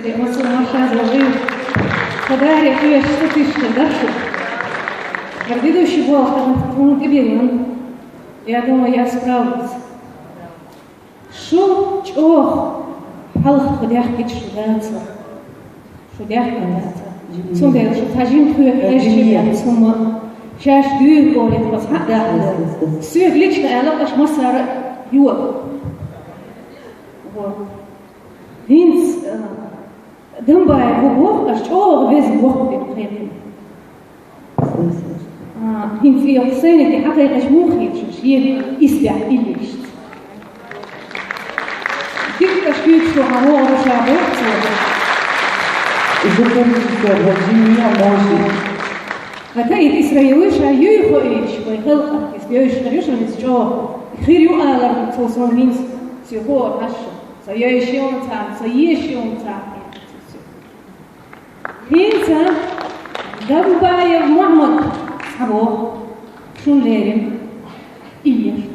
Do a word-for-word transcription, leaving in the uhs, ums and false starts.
Масала, маршаза вожи. Подари уеш статистика дашу. Предыдущий блок, он тебе вон. Я думаю, я справлюсь. Шу чӀоагӀа хьалха тхо даьхкича шу дац. Шу даьхкан дац. Цундела шу тхажин тхоьху эшчиян сумма. Шаьш дуьйна оле тхо цхьаъ дахьа. Соьга лично аьлла, аша массара а йо. Вот. ХӀинца, а, Дамбаев ву боху, аша чӀогӀа веза воккха дерг кхайкхина. А, хӀинца и Хьусайнеке хьакхайкхаш муха хеташ, шен исбаьхьа иллешца. Дика аша куьйгаш тоха вогӀура ша боху цо. Уже помню, что Владимир Можи. ХӀаьта и Исраил ша юй хоуьйтуш, вай халкъах иза йовзуш хир ю шуна иза чӀогӀа. Хир ю аларна цо суна хӀинца, соьга хӀора хьаша. Со йовзуш йолу царна, со езаш йолу царна. ХӀинца Дамбаев Мухьаммад схьабоху, шуна лерина и езаш.